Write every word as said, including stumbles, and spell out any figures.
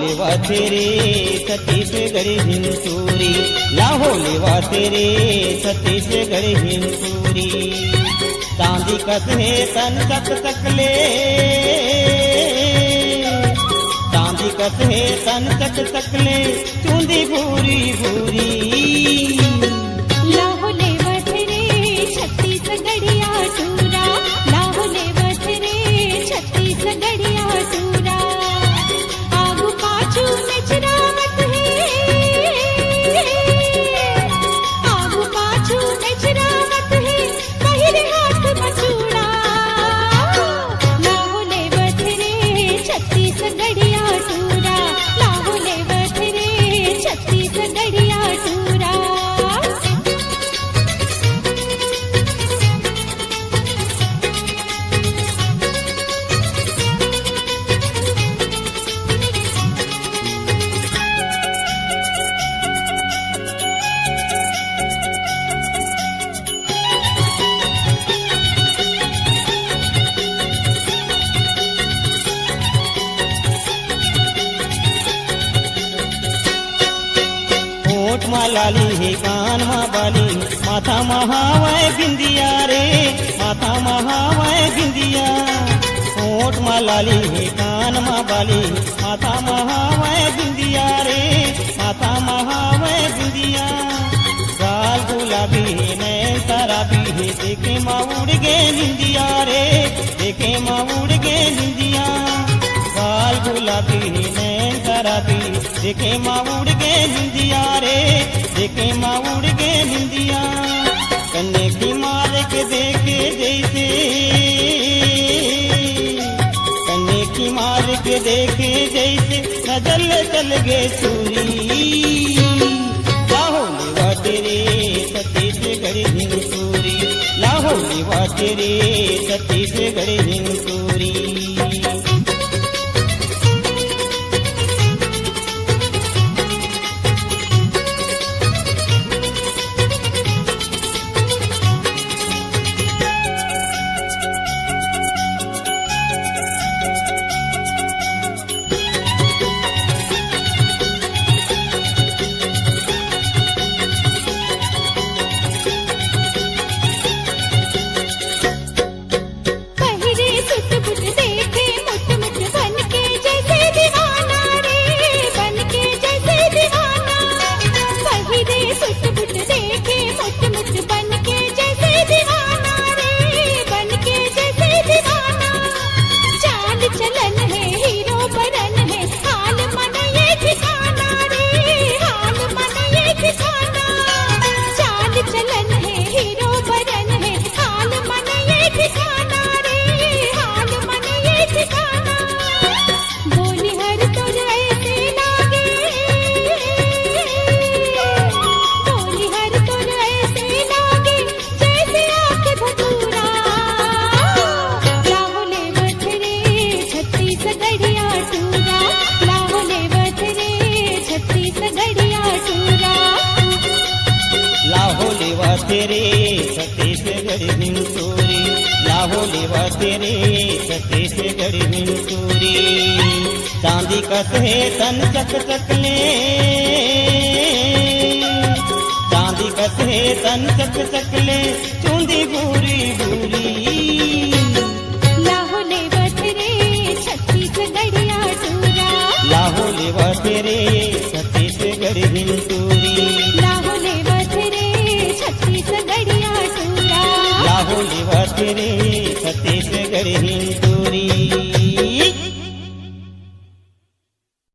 लेवत रे छत्तीसगढ़ हिंदूरी, लाहो लेवत रे छत्तीसगढ़ हिंदूरी। चांदी कस हे तन चक चक ले, चांदी कस हे तन चक चक ले, चुंदी भूरी भूरी। लाहो लेवत रे छत्तीसगढ़िया टूरा, लाहो लेवत रे छत्तीसगढ़िया टूरा। आगू पाछू नचरावत हे, आगू पाछू नचरावत हे, पहिरे हाथ म चूड़ा। लाहो लेवत रे छत्तीसगढ़िया टूरा, लाहो लेवत रे छत्तीसगढ़िया टूरा। होठ म लाली हे, कान म बाली, माथा म हावय बिंदिया रे, माथा म हावय बिंदिया। होठ म लाली हे, कान म बाली, माथा म हावय बिंदिया रे, माथा म हावय बिंदिया। गाल गुलाबी हे, नैन शराबी हे, देखे म उड़ गे निंदिया रे, देखे म उड़ गे निंदिया। गाल गुलाबी हे, नैन शराबी, देखे म उड़ गे निंदिया रे, देखे म उड़ गे निंदिया। कन्ने की मार के देखे जैसे, कन्ने की मार के देखे जैसे, नजर ले चल गे छुरी। लाहो लेवत रे छत्तीसगढ़ हिंदूरी, लाहो लेवत रे छत्तीसगढ़ हिंदूरी। पहिरे सुट बुट देखे मुट मुट बन के जैसे दीवाना रे, बन के जैसे दीवाना। पहिरे सुट बुट देखे मुट मुट बन के जैसे दीवाना रे, बन के जैसे दीवाना। चाल चलन हे हीरो बरन हे, हाल मन ये ठिकाना रे, हाल मन ये ठिकाना। चाल चलन हे हीरो बरन हे, हाल मन ये ठिकाना रे, हाल मन ये ठिकाना। बोली हर तोर ऐसे लागे, बोली हर तोर ऐसे लागे, जैसे आंख भटूरा। लाहो लेवत रे छत्तीसगढ़िया टूरा, लाहो लेवत रे छत्तीसगढ़िया टूरा। लाहो लेवत रे छत्तीसगढ़ हिंदूरी, लाहो लेवत रे छत्तीसगढ़ हिंदूरी। चांदी कस हे तन चक चक ले, चांदी कस हे तन चक चक ले, चुंदी भूरी भूरी। लाहो लेवत रे छत्तीसगढ़िया टूरा, लाहो लेवत रे छत्तीसगढ़ हिंदूरी। लाहो लेवत रे छत्तीसगढ़िया टूरा, लाहो लेवत रे छत्तीसगढ़ हिंदूरी।